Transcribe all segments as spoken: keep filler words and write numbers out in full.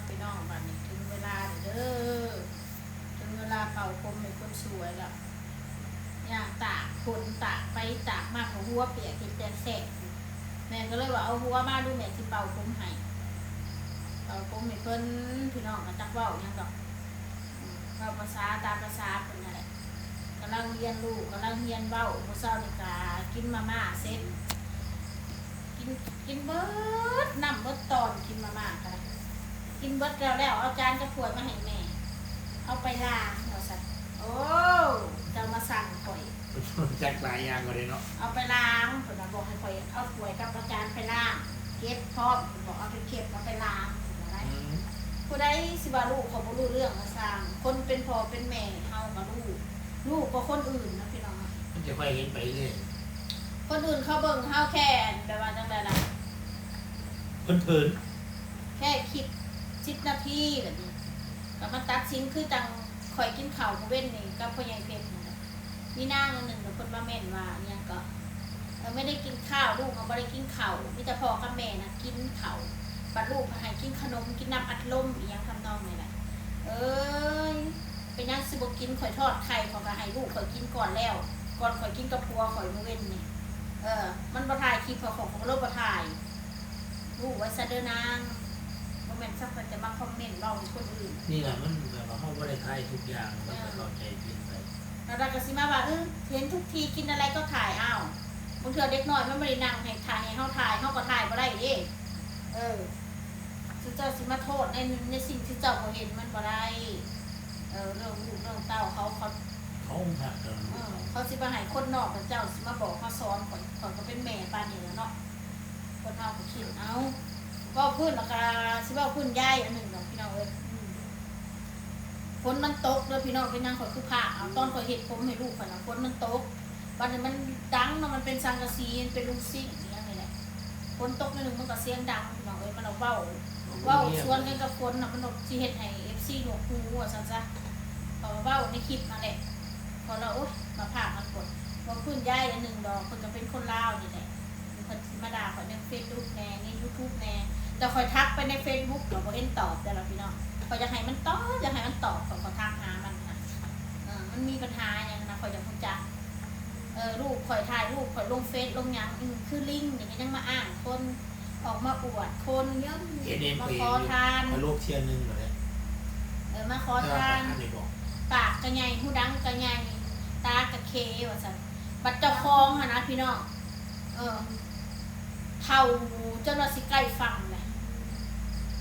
พี่น้อง บัดนี้ถึงเวลาแล้วเด้อ ถึงเวลาเป่าผมให้คนสวยแล้ว ย่างตากฝนตากไปตากมาก็หัวเปียก เฮ็ดแต่แสบ แม่ก็เลยว่า เอาหัวมาดู แม่สิเป่าผมให้ เป่าผมให้เพิ่น พี่น้องก็จักเว้าหยังดอก อืม เว้าภาษาตามภาษาเพิ่นนั่นแหละ กำลังเรียนรู้ กำลังเรียนเว้า มื้อเช้านี่ก็กินมาม่าเสร็จ กิน กินเบิดน้ำเบิดตอน กินมาม่าก็ได้ กินเบิดแล้ว แล้วเอาจานกับถ้วยมาให้แม่ เอาไปล้างว่าซั่น โอ้ เจ้ามาสั่งข่อย จักหลายอย่างก็ได้เนาะ เอาไปล้าง เพิ่นน่ะบอกให้ข่อยเอาถ้วยกับเอาจานไปล้าง เก็บพร้อม เพิ่นบอกเอาไปเก็บเอาไปล้าง เพิ่นว่าได้ อืม ผู้ใดสิว่าลูกเขาบ่รู้เรื่องก็ซ่าง คนเป็นพ่อเป็นแม่เฮาก็รู้ รู้กว่าคนอื่นนะพี่น้อง มันจะค่อยเห็นไปเรื่อย คนอื่นเขาเบิ่งเฮาแค่แบบว่าจั่งใดล่ะ เผิน แค่คลิปสิบนาทีแบบนี้ ก็มาตัดสิน คือจั่งข่อยกินข้าวมื้อเว้นนี่กับพ่อใหญ่เพชรนี่แหละ มีนางอันหนึ่งเพิ่นมาเม้นว่าอิหยังก็ เออ ไม่ได้กินข้าว ลูกก็บ่ได้กินข้าว มีแต่พ่อกับแม่นะกินข้าว บัดลูกก็ให้กินขนม กินน้ำอัดลมอิหยังทำนองนี้แหละ เอ้ย เป็นหยังสิบ่กิน ข่อยทอดไข่ ข่อยก็ให้ลูกข่อยกินก่อนแล้ว ก่อนข่อยกินกับผัวข่อยมื้อเว้นนี่ เออ มันบ่ถ่ายคลิป ข่อยก็เลยบ่ถ่าย รู้ไว้ซะเด้อนาง บ่แม่นซักแต่จะมาคอมเมนต์เว้าให้คนอื่น นี่แหละมันแบบว่าเฮาบ่ได้ถ่ายทุกอย่าง มันก็เข้าใจผิดไป แล้วเราก็สิมาว่า เออ เห็นทุกทีกินอะไรก็ถ่าย อ้าว บางเทื่อเด็กน้อยมันบ่ได้นั่งให้ถ่าย ให้เฮาถ่าย เฮาก็ถ่ายบ่ได้เด้ เออ คือเจ้าสิมาโทษใน ในสิ่งที่เจ้าบ่เห็น มันบ่ได้ เออ เรื่องลูกเรื่องเต้าเขา เขา เขาหักกัน เออ เขาสิมาให้คนนอกกับเจ้าสิมาบอกมาสอน ข่อย ข่อยก็เป็นแม่ปานนี้แล้วเนาะ คนเฮาก็คิดเอา เว้าพื้นแล้วก็สิเว้าพื้นยายอันหนึ่งดอกพี่น้องเอ้ย อืม ฝนมันตกเด้อพี่น้อง เป็นหยังข่อยคือพากเอา ตอนข่อยเฮ็ดผมให้ลูกข่อยน่ะ ฝนมันตก บัดนี้มันดังเนาะ มันเป็นสังกะสี มันเป็นลูกซิงค์อิหยังนี่แหละ ฝนตกนิดนึงมันก็เสียงดังพี่น้องเอ้ย มันเอาเว้า เว้าสวนกันกับฝนน่ะ มันสิเฮ็ดให้ เอฟซี หนวกหูว่าซั่นซะ เขาเว้าในคลิปนั่นแหละ พอเรา โอ๊ย มาพากมันฝน เว้าพื้นยายอันหนึ่งดอก เพิ่นก็เป็นคนลาวนี่แหละ เพิ่นสิมาด่าข่อยในเฟซบุ๊กแหน่ ในยูทูบแหน่ แต่ข่อยทักไปในเฟซบุ๊กก็บ่เห็นตอบเด้อล่ะพี่น้อง ข่อยอยากให้มันตอบ อยากให้มันตอบ ข่อยก็ทักหามันนะ เออ มันมีปัญหาหยังนะ ข่อยอยากรู้จัก เออ ลูกข่อยถ่ายรูปข่อยลงเฟซลงหยัง อืม คือลิงนี่ก็ยังมาอ้างคน ออกมาอวดคน เห็นเอง มา ไป ขอทาน มาลบเทียนหนึ่งเหรอเนี่ย เออ มาขอ แต่ว่า ทาน ท่านได้บอก ปากก็ใหญ่ หูดังก็ใหญ่ ตาก็เค ว่าซั่น บัดเจ้าของหั่นนะพี่น้อง เออ เฒ่าจนว่าสิใกล้ฝั่งแหละ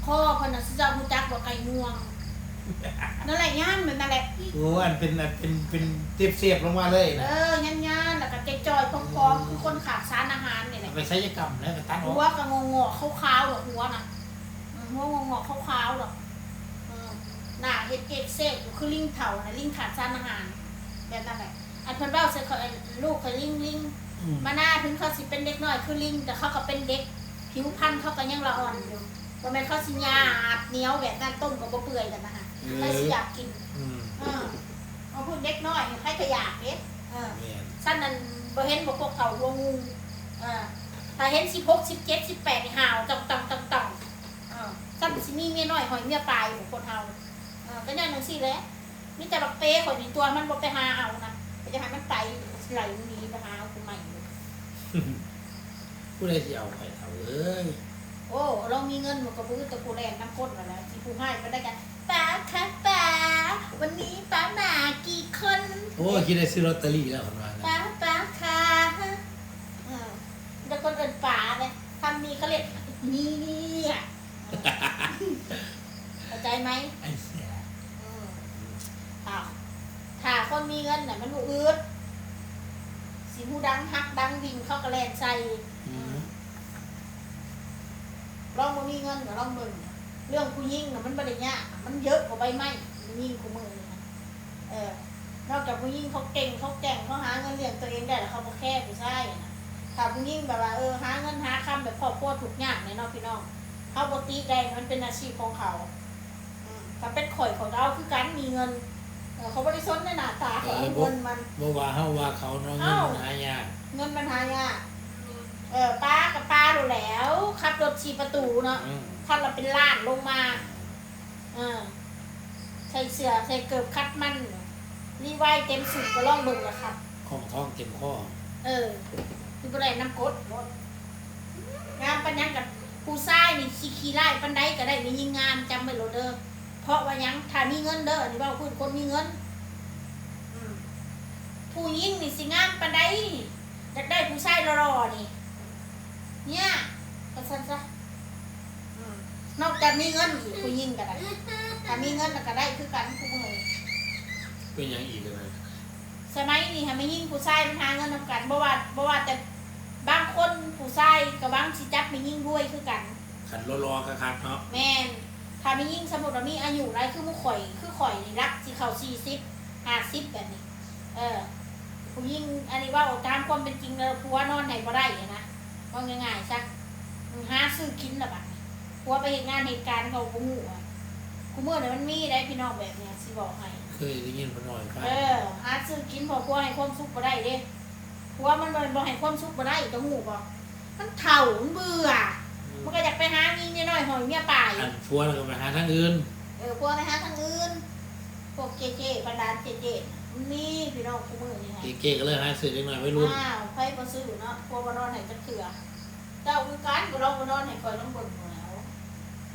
คอเพิ่นน่ะสิเจ้ารู้จักบ่ ไก่งวง นั่นแหละ ย่านแบบนั่นแหละ โอ้ อันเป็น อันเป็น เป็นเต็บเสียบลงมาเลย เอ นะ อ ย่านๆ แล้วก็จ่อยๆ ผอมๆ คือคนขาดสารอาหารนี่แหละ เอาไปศัลยกรรมแล้วก็ตัดออก หัวก็งอกๆ ขาวๆ ดอกหัวน่ะ อืม หัวงอกๆ ขาวๆ ดอก อืม หน้าเฮ็ดเอกเซกอยู่ คือลิงเฒ่าน่ะ ลิงขาดสารอาหาร แบบนั้นแหละ อันเพิ่นเว้าใส่ข้อย ลูกข้อยลิง ลิง อืม มาหน้าถึงเขาสิเป็นเด็กน้อยคือลิง แต่เขาก็เป็นเด็ก ผิวพรรณเขาก็ยังละอ่อนอยู่ บ่แม่นเขาสิหยาบเหนียวแบบนั้น ต้มก็บ่เปื่อยกันนะคะ เออ ใครสิอยากกิน อืม เออ เอาพูดเด็กน้อยนี่ใครก็อยากเด้ เออ แม่น ซั่นนั่นบ่เห็นบ่พวกเขาหัวงู เออ ถ้าเห็นสิบหก สิบเจ็ด สิบแปด นี่ห่าว ต่องๆๆๆ เออ ซั่นสิมีเมียน้อยหอยเมียปลายบ่คนเฮา เออ ก็ย้อนจังซี่แหละ มีแต่บักเป้ข่อยนี่ตัวมันบ่ไปหาเอานะ ก็จะให้มันไป ไหลหนีไปหาเอาผู้ใหม่อยู่ ผู้ใดสิเอาไปเอาเอ้ย โอ้ ลองมีเงินมันก็บ่อึดแต่ผู้แล่นนำคนนั่นแหละ สิผู้ให้ปานใดก็ "ป๊าคะป๊า วันนี้ป๊ามากี่คน" โอ้ คิดได้ซื้อลอตเตอรี่แล้วเพิ่นว่านะ "ป๊าป๊าคะ" เออ แต่คนเอิ้นป๊าเนี่ย คำนี้เขาเรียก "เมีย" เข้าใจไหม ไอ้เสีย อืม ถ้า ถ้าคนมีเงินน่ะ มันบ่อึด สิฮู้ดังฮักดังวิ่งเขาก็แล่นใส่ อืม ลองบ่มีเงินก็ลองเบิ่ง เรื่องผู้หญิงน่ะมันบ่ได้ยาก มันเยอะกว่าใบไม้ ผู้หญิงคู่มื้อนี้นะ เออ นอกจากผู้หญิงเขาเก่ง เขาแกร่ง เขาหาเงินเลี้ยงตัวเองได้แล้ว เขาบ่แคร์ผู้ชายอะนะ ถ้าผู้หญิงแบบว่า เออ หาเงินหาคำแบบครอบครัวทุกข์ยากเนี่ยเนาะพี่น้อง เขาบ่ติได้ มันเป็นอาชีพของเขา อืม ถ้าเป็นข่อย ข่อยก็เอาคือกัน มีเงิน เออ เขาบ่ได้สนในหน้าตา เขาเอาเงินมัน บ่ว่าเฮาว่าเขาเนาะ เงินมันหายาก เงินมันหายาก เออ ป๊าก็ป๊าโลดแล้ว ขับรถสี่ประตูเนาะ อืม คันละเป็นล้านลงมา เออ ใส่เสื้อใส่เกิบคัดมัน รีไวเต็มสูบก็ลองเบิ่งละครับ ของท้องเต็มข้อ เออ คือบ่ได้น้ำกรดโลด งามปานหยังกับผู้ชายนี่สิขี้ร้ายปานใดก็ได้แม่หญิงงาม จำไว้โลดเด้อ เพราะว่าหยัง ถ้ามีเงินเด้อ อันนี้เว้าพื้นคนมีเงิน อืม ผู้หญิงนี่สิงามปานใด อยากได้ผู้ชายหล่อๆนี่ เนี่ยก็ซั่นซะ อืม นอกจากมีเงินอีก ผู้หญิงก็ได้ ถ้ามีเงินก็ได้คือกันผู้หนึ่ง เป็นหยังอีกเลย สมัยนี้หาแม่หญิงผู้ชายมันหาเงินนำกัน บ่ว่า บ่ว่าแต่บางคนผู้ชายก็หวังสิจับแม่หญิงรวยคือกัน คันรอๆคักๆเนาะ แม่น ถ้าแม่หญิงสมมุติว่ามีอายุหลายคือหมู่ข่อย คือข่อยนี่หลักสิเข้าสี่สิบ ห้าสิบแบบนี้ เออ ผู้หญิงอันนี้เว้าตามความเป็นจริงแล้วผัวนอนให้บ่ได้นะ เว้าง่ายๆซะ หาซื้อกินละบัดนี้ ผัวไปเฮ็ดงานเฮ็ดการเขาบ่ฮู้อะ คุมื้อนี้มันมีได้พี่น้องแบบเนี้ยสิบอกให้ เคยได้ยินมาหน่อยครับ เออ หาซื้อกินเพราะผัวให้ความสุขบ่ได้เด้ ผัวมันบ่ บ่ให้ความสุขบ่ได้ เจ้าฮู้บ่ มันเฒ่า มันเบื่อ มันก็อยากไปหามีเมียน้อยหอยเมียป่าย อันผัวแล้วก็ไปหาทางอื่น เออ ผัวไปหาทางอื่น พวกเจ๊ๆ บรรดาเจ๊ๆ มันมีพี่น้องคุมื้อนี้ฮะ เก๋ๆก็เลยหาซื้อเด็กน้อยวัยรุ่น อ้าว ไผบ่ซื้อเนาะ ผัวบ่นอนให้จักเทื่อ เจ้าคือกัน บ่ลองบ่นอนให้ข่อยลองเบิ่งดูแล้ว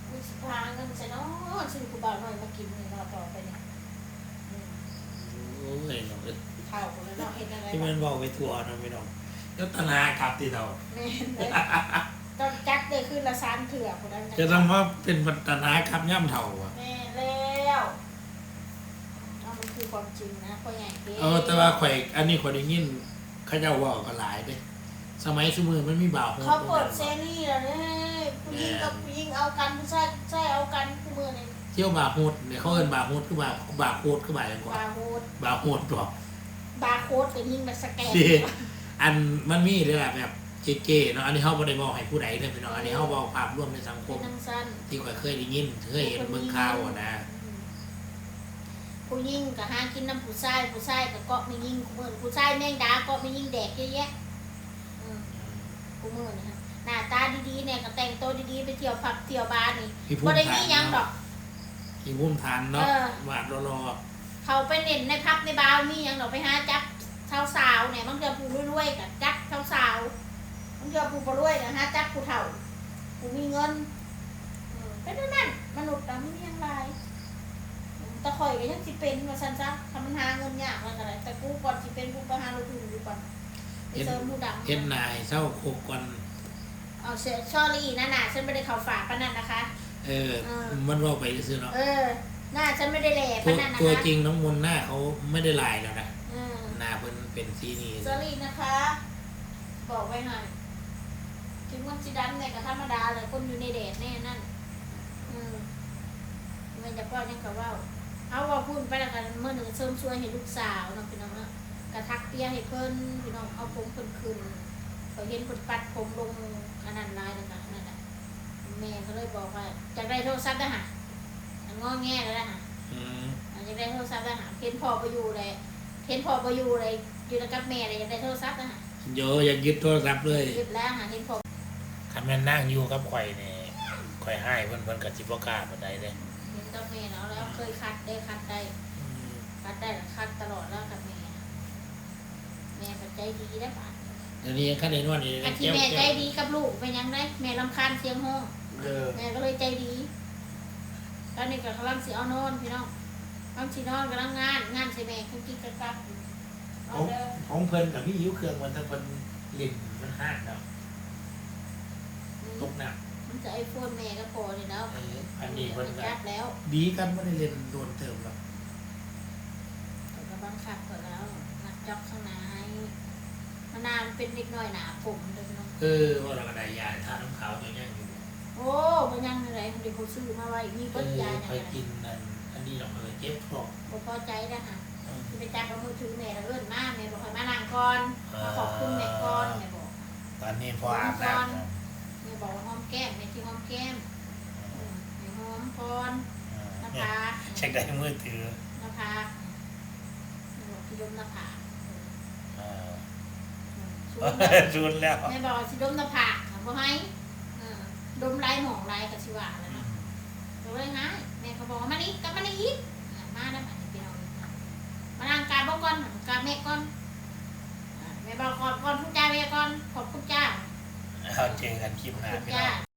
กูสิพาเงินใส่เนาะ ซื้อผู้บ่าวน้อยมากินนี่เนาะ ต่อไปนี่ อืม โอ้ยเนาะ เฒ่าแล้วเนาะ เฮ็ดจั่งใด ที่มันบอกไปทัวร์นะพี่น้องแล้วตลาดครับที่เรา แม่นเด้ ต้องจัดได้คืนละสามเทื่อผู้นั้นนะ จะต้องว่าเป็นปัญหาครับย่ำเฒ่าอ่ะ แม่นแล้วเอามันคือความจริงนะ พ่อใหญ่เด้ เออ แต่ว่าข่อย อันนี้ข่อยได้ยินเขาเจ้าเว้ากันหลายเด้ สมัยซุมื้อมันมีบ่าวโฮม เขาเปิดเสรีแล้วเด้ ผู้หญิงกับผู้หญิงเอากัน ผู้ชายกับผู้ชายเอากัน คุมื้อนี้ เที่ยวบ่าวโฮมเนี่ย เขาเอิ้นบ่าวโฮมคือบ่าว บ่าวโฮมคือบ่าวหยังก่อน บาร์โฮส บ่าวโฮมตัว บาร์โฮสก็ยิ่งแบบสแกน ที่อันมันมีเลยล่ะแบบเก๋ๆเนาะ อันนี้เขาบ่ได้บอกให้ผู้ใดเด้อพี่น้อง อันนี้เขาบอกภาพรวมในสังค เป็น ม จั่งซั่น ที่ข่อยเคยได้ยิน เคยเห็นเบิ่งข่าวอะนะ อืม ผู้หญิงก็หากินนำผู้ชาย ผู้ชายก็เกาะแม่หญิง คุมื้อผู้ชายแมงดาเกาะแม่หญิงแดกเยอะแยะ อืม คุมื้อนี่ฮะ หน้าตาดีๆเนี่ยก็แต่งตัวดีๆ ไปเที่ยวผับเที่ยวบาร์นี่ พี่ภูมิ บ่ได้มีหยังดอก พี่ภูมิฐานเนาะ เออ วาดรอ เขาไปเล่นในผับในบาร์มีหยังดอก ไปหาจับสาวๆเนี่ย บางเทื่อผู้รวยๆก็จับสาวๆ บางเทื่อผู้บ่รวยก็หาจับผู้เฒ่า ผู้มีเงิน เออ เป็นแบบนั้น มนุษย์น่ะมันมีหยังหลาย แต่ข่อยก็ยังสิเป็นว่าซั่นซะ ถ้ามันหาเงินยากแล้วก็ได้ แต่กูก่อนสิเป็นกูไปหารถหรูอยู่ก่อน ไปเสริมหูดัง ๆเฮ็ดหน้าให้เซาโคกก่อน เอาเสีย sorry นะ หน้าฉันไม่ได้ขาวฝาปานนั้นนะคะ เออ เออ มันเว้าไปซื่อๆเนาะ เออ หน้าฉันไม่ได้แหล่ ตัว ปานนั้นนะคะ ตัวจริงน้องมนต์หน้าเขาไม่ได้ลายแล้วนะ เออ หน้าเพิ่นเป็นสีนี้ sorry นะคะ บอกไว้หน่อย ถึงมันสิดำเนี่ยก็ธรรมดาเลย คนอยู่ในแดดแน่นั่น อืม แม่นจะเว้าหยังก็เว้า เอาเว้าพูดไปแล้วกัน มื้อหนึ่งเสริมสวยให้ลูกสาวเนาะพี่น้องเนาะ กะทักเปียให้เพิ่น พี่น้อง เอาผมเพิ่นขึ้น ข้อยเห็นเพิ่นปัดผมลงอันนั้นหลายแล้วก็อันนั้นน่ะ แม่ก็เลยบอกว่า อยากได้โทรศัพท์เด้อหะ อันงอแงแล้วเด้อหะ อืม อันอยากได้โทรศัพท์เด้อหะ เห็นพ่อบ่อยู่เลย เห็นพ่อบ่อยู่เลย อยู่กับแม่เลย อยากได้โทรศัพท์เด้อหะ โยอยากยึดโทรศัพท์เลย ยึดแล้วหะ เห็นพ่อ คันแม่นนางอยู่กับข่อยนี่ ข่อยให้เพิ่น เพิ่นก็สิบ่กล้าปานใดเด้ เห็นกับแม่แล้ว แล้วเคยคัดได้ คัดได้ อืม คัดได้ คัดตลอดแล้วกับแม่ แม่ก็ใจดีได้ปะ เดี๋ยวนี้ยังคันได้นอนอยู่ อันที่แม่ใจดีกับลูกเป็นหยังไง แม่รำคาญเสียงห้อง เออ แม่ก็เลยใจดี ตอนนี้ก็กำลังสิเอานอนพี่น้อง กำลังสินอน กำลังงาน งานใส่แม่คุกกี้กักกักอยู่ ข เอา อง เด้อ ของเพิ่นก็มีอยู่เครื่อง มันแต่เพิ่นเล่นมันห้างแล้ว อืม ตกหนัก มันจะไอโฟนแม่ก็พอนี่แล้ว เออ อันนี้เพิ่นก็ จับแล้ว ดีกัน บ่ได้เล่นโดนเติมแล้ว เขาก็บังคับเขาแล้วนักจ็อกข้างหน้าให้ มันนานเป็นเด็กน้อยหนาผมเลยเนาะ เออ ว่าเราก็ได้ยาทาน้ำขาวยังยังอยู่ โอ้บ่ยังเลยเดี๋ยวเขาซื้อมาไว้ มีเบิดยา เออ ยัง ไปกินนั่น อันนี้เราก็เลยเจ็บท้อง บ่พอใจนะคะ อืม ที่ไปจับเอามือถือแม่แล้วเอิ้นมา แม่บอกให้มานั่งก่อน อ่า มาขอบคุณแม่ก่อน แม่บอก ตอนนี้พออาบน้ำแล้ว แม่บอกว่าหอมแก้ม แม่ที่หอมแก้ม อืม ให้หอมก่อน อ่า หน้าผาก เช็คได้มือถือ หน้าผาก แม่บอกที่ดมหน้าผาก อ่า อืม ชุนแล้ว แม่บอกว่าสิดมหน้าผากค่ะบ่ให้ อ่า ดมหลายหม่องหลายก็สิว่าแล้วเนาะ ก็เลยให้ แม่ก็บอกว่ามา เจอกันคลิปหน้าพี่น้อง